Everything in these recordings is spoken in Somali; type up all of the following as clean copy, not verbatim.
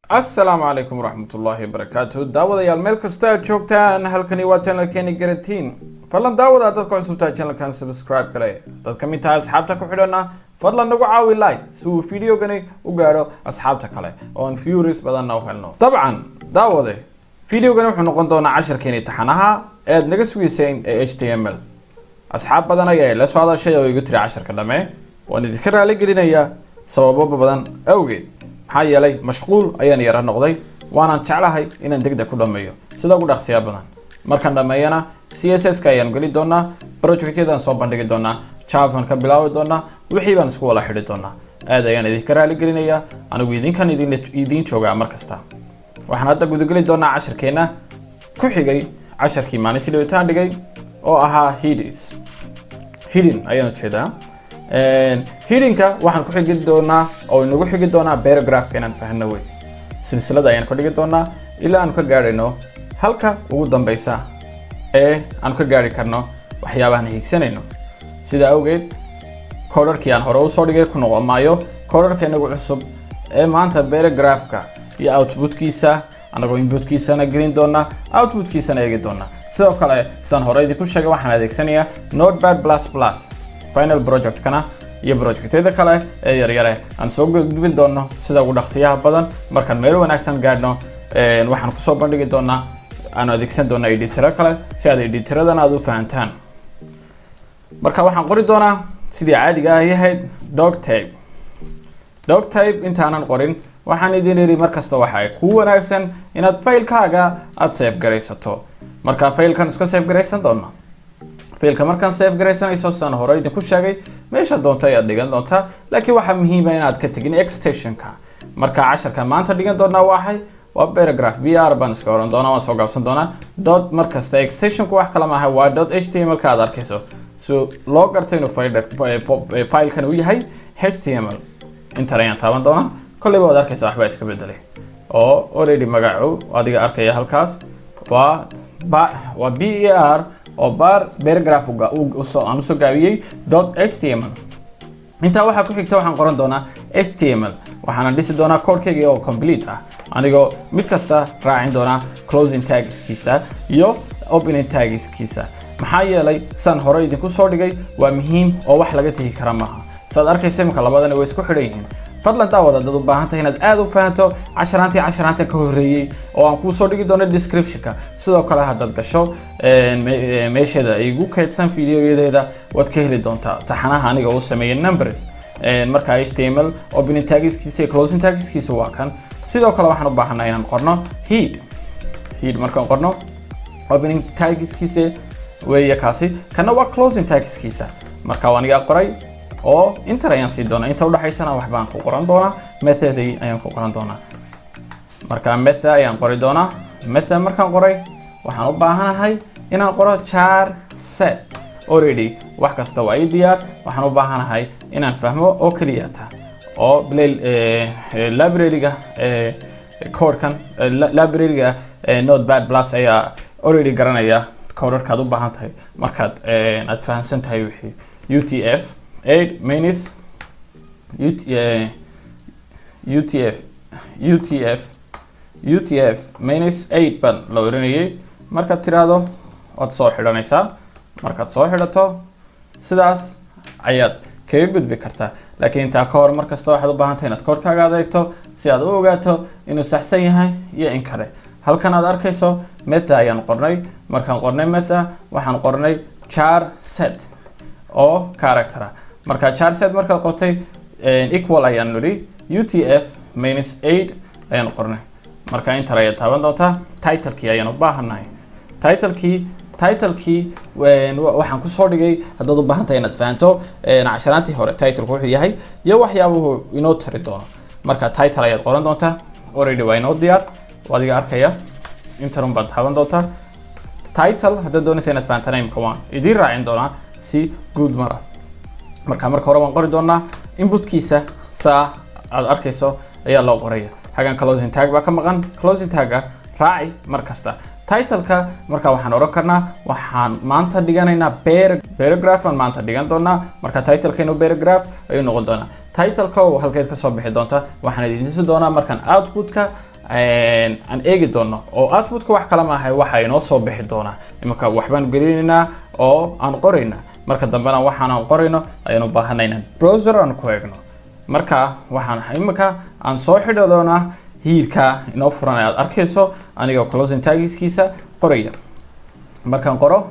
Asalaamu calaykum waraxmatullaahi wabarakaatuhu. Daawadayaal, meel kastoo aad joogtaan, halkani waa channelkeeni Garatiin. Fadlan daawada, dadka cusubtaa channelkan subscribe kale, dad ka mid tahay asxaabta ku xidhana, fadlan nagu caawi like si uu videogani u gaadho asxaabta kale oo aan viewers badanna u helno. Dabcan daawade, videogani wuxuu noqon doonaa casharkeeni taxanaha ee aad naga sugayseen ee HTML. Asxaab badan ayaa ila soo hadashay oo igu tiri casharka dhame. Waan idinka raali gelinayaa sababo badan awgeed, maxaa yeelay mashquul ayaan yara noqday, waanaan jeclahay inaan degdeg ku dhameeyo sida ugu dhaqsiya badan. Markaan dhameeyana CSS ka ayaan geli doonaa, projectyadaan soo bandhigi doonaa, Javan ka bilaabi doonaa, wixii baan isku wada xidhi doonaa. Aad ayaan idinka raali gelinayaa, anigu idinkan idin idiin joogaa mar kasta. Waxaan hadda gudageli doonaa casharkeena ku xigay casharkii maalintii dhawitaan dhigay oo ahaa headings. Heading ayaan ujeedaa. Headingka waxaan ku xigi doonaa oo inagu xigi doonaa paragraphka inaan fahno wey. Silsilada ayaan ka dhigi doonaa ilaa aanu ka gaadhayno halka ugu dambeysa ee aanu ka gaari karno waxyaabahan hiigsanayno. Sida awgeed, koodharkii aan hore usoo dhigay ku noqon maayo. Koodharka inagu cusub ee maanta paragraphka iyo outputkiisa, anagoo inputkiisana gelin doona, outputkiisana eegi doona. Sidoo kale, sidaan hore idinku sheegay, waxaan adeegsanayaa Notepad++. Final project-kana iyo projectyada kale ee yaryare aan soo gudbin doono sida ugu dhaqsiyaha badan. Markaan meel wanaagsan gaadhno, waxaan kusoo bandhigi doonaa, aanu adeegsan doonaa editoro kale si aad editoradana aad u fahantaan. Marka waxaan qori doonaa sidii caadiga ah yahayd doctype. Doctype intaanan qorin, waxaan idin iri mar kasta waxa ay kuu wanaagsan inaad faylkaaga aada save garaysato. Marka faylkan iska save garaysan doona. Faylka markaan save garaysanayso, sidaan hore idinku sheegay, meesha doonta ayaad dhigan doontaa, laakiin waxaa muhiima inaad ka tegin extensionka. Marka casharka maanta dhigan doonaa waxay waa paragraph. br baan iska oran doonaa, waan soo gaabsan doonaa. Dot mar kasta extensionku wax kale maaha, waa .html ka aad arkayso, so loo garto inuu filekan uu yahay HTML. Enter ayaan taaban doonaa. Kolleyba waad arkaysa waxbaa iska bedelay oo already magacu adiga arkaya halkaas waa ba, waa b e r oo bar paragraph aan usoo gaabiyey .html. Intaa waxaa ku xigta, waxaan qoran doonaa HTML, waxaana dhisi doonaa codekayga oo complete ah, anigoo mid kasta raacin doonaa closing tagskiisa iyo opening tagskiisa. Maxaa yeelay, saan hore idinku soo dhigay, waa muhiim oo wax laga tegi kara maaha. Saad arkaysa imika, labadani way isku xidhan yihiin. Fadlan daawada, dad u baahan tahay inaad aada u fahanto casharaantii ka horreeyey oo aan kuu soo dhigi doono descriptionka. Sidoo kale, haddaad gasho meesheeda ay igu kaydsan videoyadeeda, waad ka heli doontaa taxanaha aniga uu sameeyay numbers. Marka HTML opening tagskiisa iyo closing tagskiisa waa kan. Sidoo kale waxaan u baahanaa inaan qorno head. Head markaan qorno, opening tagskiisa weeye kaasi, kana waa closing tagskiisa. Marka waan iga qoray oo enter ayaan sii doonaa. Inta udhaxaysana wax baan ku qoran doonaa, method ayaan ku qoran doonaa. Marka method ayaan qori doonaa. Method markaan qoray, waxaan u baahanahay inaan qoro charset. Already wax kasta waa ii diyaar. Waxaan u baahanahay inaan fahmo oo keliya ta oo play library-ga codekan, library-ga Notepad plus ayaa already garanaya coderkaad u baahan tahay markaad aad fahansan tahay wixii UTF 8 minus UT, UTF UTF UTF minus 8 baan la oranayay. Markaad tiraahdo, waad soo xidhanaysaa. Markaad soo xidhato, sidaas ayaad kaga gudbi kartaa. Laakiin intaa ka hor, mar kasta waxaad u baahan tahay inaad koodhkaaga adeegto si aad u ogaato inuu saxsan yahay iyo in kale. Halkan aad arkayso meta ayaan qornay. Markaan qornay meta, waxaan qornay charset oo character ah. Marka charset markaad qortay, equal ayaan nidhi, UTF minus 8 ayaan qornay. Marka enter ayaad taaban doontaa. Titlekii ayaan u baahannahay. Titlekii waxaan kusoo dhigay, haddaad u baahan tahay inaad fahanto casharaantii hore, titleku wuxuu yahay iyo waxyaabuhu inoo tari doono. Marka title ayaad qoran doontaa. Already waa inoo diyaar, adiga arkaya. Enter un baad taaban doontaa. Title haddaad doonaysa inaad fahantana, imika waan idiin raacin doonaa si guud mara. Marka hore waan qori doonaa inputkiisa. Saa aad arkayso ayaa loo qoraya. Xaggan closing tag baa ka maqan, closing tagga raaci mar kasta titleka. Marka waxaan oran karnaa, waxaan maanta dhiganaynaa paragraph aan maanta dhigan doonaa. Marka titlekaynu paragraph ayuu noqon doonaa. Titleka oo halkeed kasoo bixi doonta waxaan idin tusi doonaa markaan outputka Aan eegi doono oo outputka wax kale maahay, waxa inoo soo bixi doonaa. Iminka waxbaan gelinaynaa oo aan qoraynaa, marka dambena waxaan aan qorayno ayaan u baahanay inaan browser aan ku eegno. Marka waxaan iminka aan soo xidhi doonaa headka inoo furan aad arkayso, anigoo closing tagskiisa qoraya. Markaan qoro,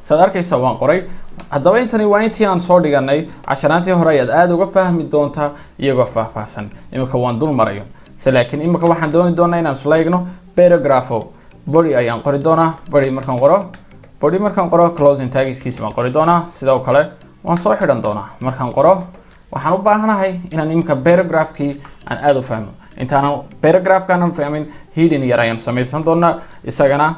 saad arkaysa, waan qoray. Haddaba intani waa intii aan soo dhiganay casharaantii hore, ayaad aada uga fahmi doontaa iyagoo faahfaahsan. Iminka waan dul marayo se, laakiin iminka waxaan dooni doonaa inaan isla eegno paragraph. Body ayaan qori doonaa. Body markaan qoro, body markaan qoro, closing tagskiisa baan qori doonaa. Sidoo kale waan soo xidhan doonaa. Markaan qoro, waxaan u baahanahay inaan iminka paragraphkii aan aada u fahmo. Intaanan paragraphkaanan fahmin, heading yar ayaan samaysan doonaa. Isagana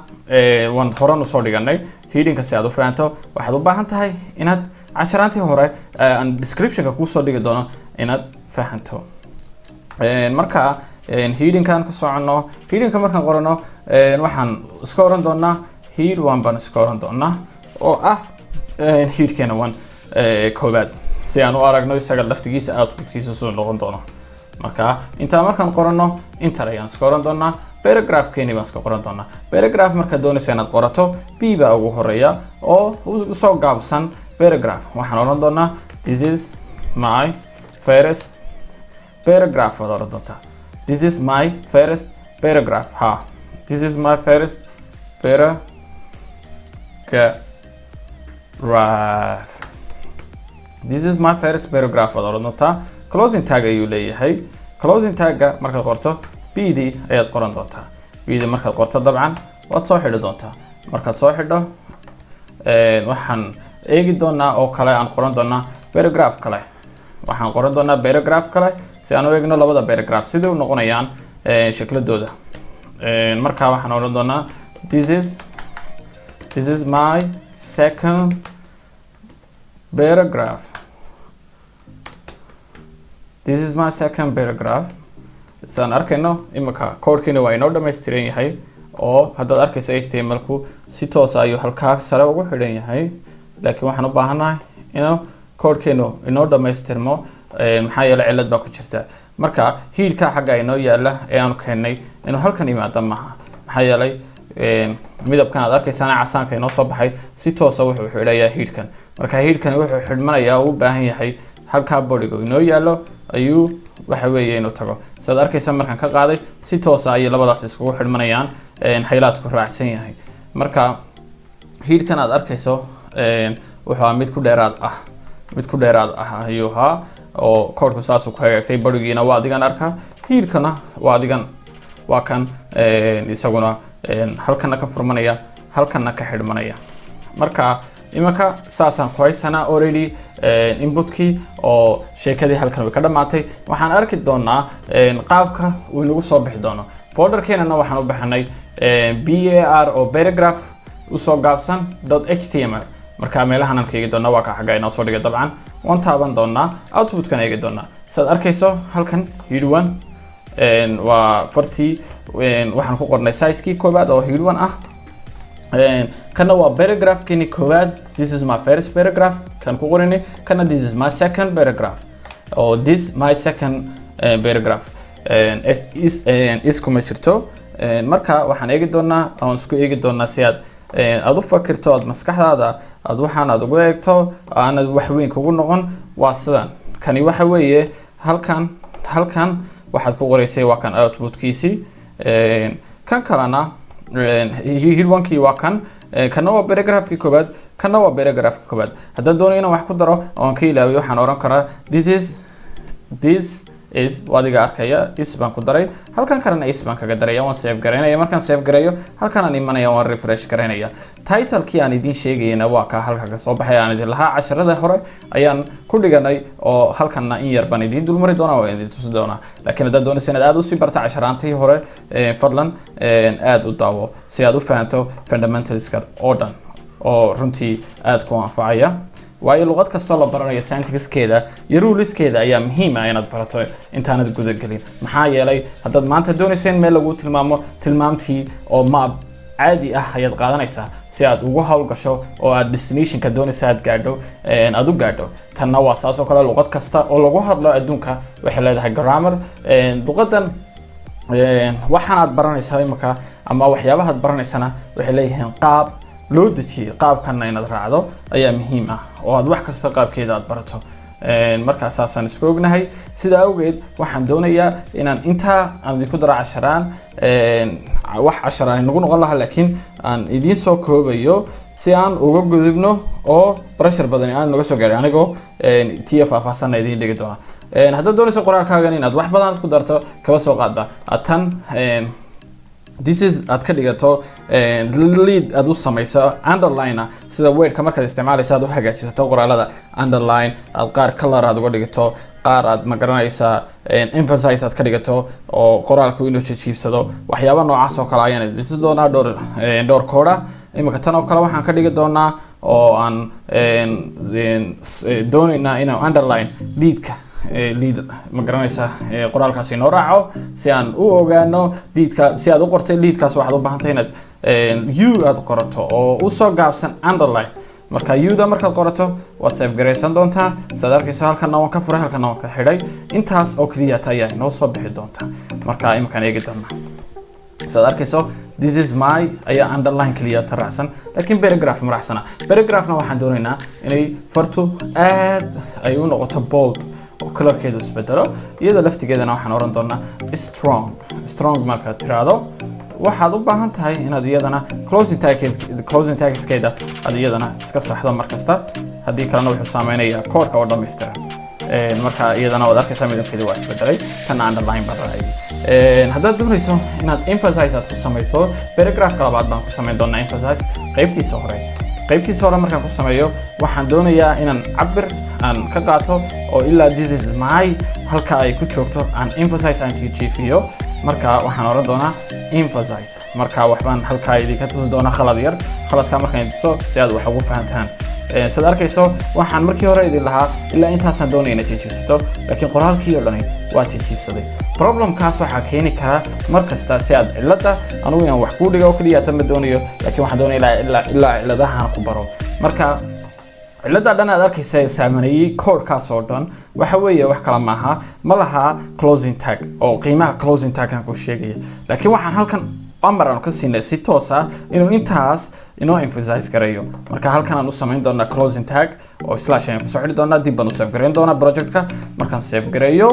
waan horan usoo dhiganay. Headingka si aad u fahanto, waxaad u baahan tahay inaad casharaantii hore aan descriptionka kuusoo dhigi doono inaad fahanto. Marka headingkan ka soconno, headingka markaan qorano, waxaan iska oran doonaa head one baan iska oran doonaa, oo ah headkeena one koobaad, si aan u aragno isaga laftigiisa outputkiisa suu noqon doono. Marka intaa markaan qorano, enter ayaan iska oran doonaa. Paragraphkeeni baan iska qoran doonaa. Paragraph markaad doonaysa inaad qorato, p baa ugu horeeya oo usoo gaabsan paragraph. Waxaan oran doonaa "This is my first paragraph" waad oran doontaa. "This is my first paragraph." Ha, "This is my first paragraph." "This is my first paragraph" waad oran doontaa. Closing tag ayuu leeyahay. Closing tagga markaad qorto, p d ayaad qoran doontaa. p d markaad qorto, dabcan waad soo xidhi doontaa. Markaad soo xidho, waxaan eegi doonaa oo kale aan qoran doonaa paragraph kale. Waxaan qoran doonaa paragraph kale si aan u eegno labada paragraph sidai u noqonayaan shakladooda. Marka waxaan odhan doonaa "This is my second paragraph." "This is my second paragraph." Saan arkayno, imika koodhkiina waa inoo dhammaystiran yahay, oo haddaad arkayso HTML-ku si toosa ayuu halkaa sare ugu xidhan yahay. Laakiin waxaan u baahannahay inuu koodhkeenu inoo dhammaystirmo, maxaa yeelay cillad baa ku jirta. Marka headka xagga inoo yaala ee aanu keennay inuu halkan yimaado maaha, maxaa yeelay midabkan aad arkaysaana casaanka inoo soo baxay si toosa wuxuu xidhayaa headkan. Marka headkani wuxuu xidhmanayaa oo u baahan yahay halkaa bodyga inoo yaallo ayuu waxa weeye inuu tago. Sidaad arkaysa, markaan ka qaaday, si toosa ayay labadaas iskugu xidhmanayaan, highlightku raacsan yahay. Marka headkan aad arkayso wuxuu ahaa mid ku dheeraad ah, mid ku dheeraad ah ayuu ahaa, oo koodhku saasuu ku hagaagsay. Bodygiina waa adigan arkaa, headkana waa adigan, waa kan isaguna halkana ka furmanaya, halkana ka xidhmanaya. Marka imanka saasaan ku haysanaa already inputkii, oo sheekadii halkan way ka dhamaatay. Waxaan arki doonaa qaabka uu inagu soo bixi doono. Folderkeenana waxaan u bixinay p a r, oo paragraph usoo gaabsan, .html. Marka meelahan aan ka eegi doonaa waa ka xagga inoo soo dhigay. Dabcan waan taaban doonaa, outputkan eegi doonaa. Sidaad arkayso, halkan head one waa fartii waxaan ku qornay sizekii koowaad oo head one ah. Kana waa paragraphkeeni koowaad, "This is my first paragraph" kan ku qoranay. Kana "This is my second paragraph" oo "This my second paragraph" is kuma jirto. Marka waxaan eegi doonaa, aan isku eegi doonaa, si aad u fakirto, aad maskaxdaada aad waxaan aad ugu eegto, aanad wax weyn kugu noqon. Waa sidan. Kani waxa weeye halkan waxaad ku qoraysay, waa kan outputkiisii. Kan kalena head one-kii waa kan. Kana waa paragraphkii koowaad, kana waa paragraphka koowaad. Haddaan doonayo inaan wax ku daro oo aan ka ilaawiyo, waxaan oran karaa "This is", waa adiga arkaya, is baan ku daray. Halkan kalena is baan kaga daraya. Waan save garaynaya. Markaan save gareeyo, halkan aan imanaya, waan refresh garaynaya. Titlekii aan idiin sheegayana waa ka halka ka soo baxay aan idin lahaa casharada hore ayaan ku dhiganay, oo halkanna in yar baan idiin dulmari doonaa oo idin tusi doonaa. Laakiin haddaad doonayso inaad aada usii barto casharaantii hore, fadlan aada u daawo si aad u fahanto fundamentalska oo dhan, oo runtii aada ku anfacaya, waayo luqad kastoo la baranayo syntaxkeeda iyo ruleskeeda ayaa muhiim ah inaad barato intaanad gudagelin. Maxaa yeelay haddaad maanta doonayso in meel lagu tilmaamo, tilmaamtii oo map caadi ah ayaad qaadanaysaa si aad ugu howlgasho oo aad destinationka doonayso aad gaadho, aad u gaadho. Tanna waa saas oo kale. Luqad kasta oo lagu hadlo adduunka waxay leedahay grammar. Luqadan Waxaan aad baranaysaa imika ama waxyaabahaad baranaysana waxay leeyihiin qaab loo dejiyey. Qaabkanna inaad raacdo ayaa muhiim ah oo aad wax kasta qaabkeeda aad barato. Markaa saasaan isku ognahay. Sidaa awgeed waxaan doonayaa inaan intaa aan idinku daro casharaan, wax casharaan inagu noqon lahaa, laakiin aan idiin soo koobayo si aan uga gudubno oo pressure badani aan naga soo gaarin, anigoo tiya faahfaahsanna idiin dhigi doona. Haddaad doonayso qoraalkaagan inaad wax badan ku darto, kaba soo qaadba aad tan this is aad ka dhigato lead, aad u samayso underline, sida Wordka markaad isticmaalaysa aad u hagaajisato qoraalada, underline aad qaar color aad uga dhigato, qaar aad, ma garanaysaa, emphasize aad ka dhigato oo qoraalku inuu jijiibsado, waxyaaba noocaas oo kale ayaan idin tusi doonaa dhowr kooda. Imika tan oo kale waxaan ka dhigi doonaa oo aan doonaynaa inaan underline leadka, lead, ma garanaysaa, qoraalkaasi inoo raaco si aan u ogaano leadka. Si aad u qortay leadkaas, waxaad u baahan tahay inaad u aad qorato oo usoo gaabsan underline. Marka uda markaad qorato, waad save garaysan doontaa. Siaad arkayso, halkana waan ka furay, halkana waan ka xidhay. Intaas oo keliyata ayaa inoo soo bixi doonta. Marka iminkaan eegi doonaa. Siaad arkayso, "This is my" ayaa underline keliya ta raacsan, laakiin paragraph ma raacsana. Paragraphna waxaan doonaynaa inay fartu aad ay u noqoto bold oo colorkeedu isbedelo. Iyada laftigeedana waxaan oran doonaa strong. Strong markaad tiraahdo, waxaad u baahan tahay inaad iyadana closing tagskeeda aad iyadana iska saxdo mar kasta. Haddii kalena wuxuu saameynayaa koodhka oo dhammaystiran. Marka iyadana waad arkaysaa, midabkeeda waa isbedelay, tan underline baan raaciyay. Haddaad doonayso inaad emphasize aad ku samayso, paragraphka labaad baan ku samayn doonaa emphasize qaybtiisa hore. Qaybtiisa hore markaan ku sameeyo, waxaan doonayaa inaan cabir aan ka qaato oo ilaa "This is my" halka ay ku joogto aan emphasize aan jiifiyo. Marka waxaan oran doonaa emphasize. Marka waxbaan halkaa idinka tusi doonaa khalad yar. Khaladkaa markaan idin tuso si aad wax ugu fahantaan. Sidaad arkayso, waxaan markii hore idin lahaa ilaa intaasaan doonaya inaad jijiibsato, laakiin qoraalkii oo dhani waa jijiibsaday. Problemkaas waxaa keeni karaa mar kasta si aad cilada anugu inaan wax kuu dhigo oo keliya ta ma doonayo, laakiin waxaan doonaya ilaa ciladahaan ku baro. Marka cilada dhan aad arkaysa ee saameeyey koodhkaas oo dhan waxa weeye wax kale maaha, ma laha closing tag oo qiimaha closing tag aan ku sheegaya, laakiin waxaan halkan amar aan ka siinay si toos ah inuu intaas inoo emphasize gareeyo. Marka halkan aan u samayn doonaa closing tag oo slash ayaan kusoo xidhi doonaa. Dib baan u save gareyn doonaa projectka. Markaan save gareeyo,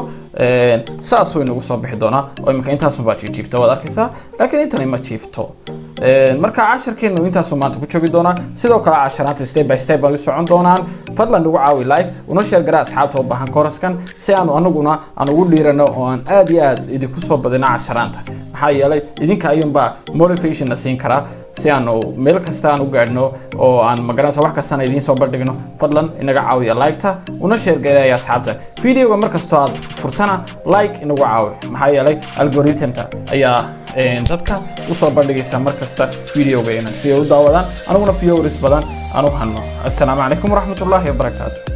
saas way nagu soo bixi doonaa oo iminka intaasunbaa jiifta, waad arkaysaa, laakiin intani ma jiifto. Marka casharkeenu intaasuu maanta ku joogi doonaa. Sidoo kale casharaantu step by step baan u socon doonaan. Fadlan nagu caawi like, una share gara asxaabta u baahan coursekan, si aanu anaguna aan ugu dhiirano oo aan aad iyo aad idinku soo badino casharaanta. Maxaa yeelay idinka ayuunbaa motivation na siin karaa si aanu meel kasta aan u gaadhno oo aan, magaranaysa, wax kastana idiin soo bandhigno. Fadlan inaga caawiya like-ta, una share gareeya asxaabta. Videoga mar kastoo aad furtana like inagu caawi, maxaa yeelay algorithmta ayaa dadka usoo bandhigaysa mar kasta videoga si ay u daawadaan, aniguna viewers badan aan u hanno. Assalaamu calaykum waraxmatullaahi wabarakaatu.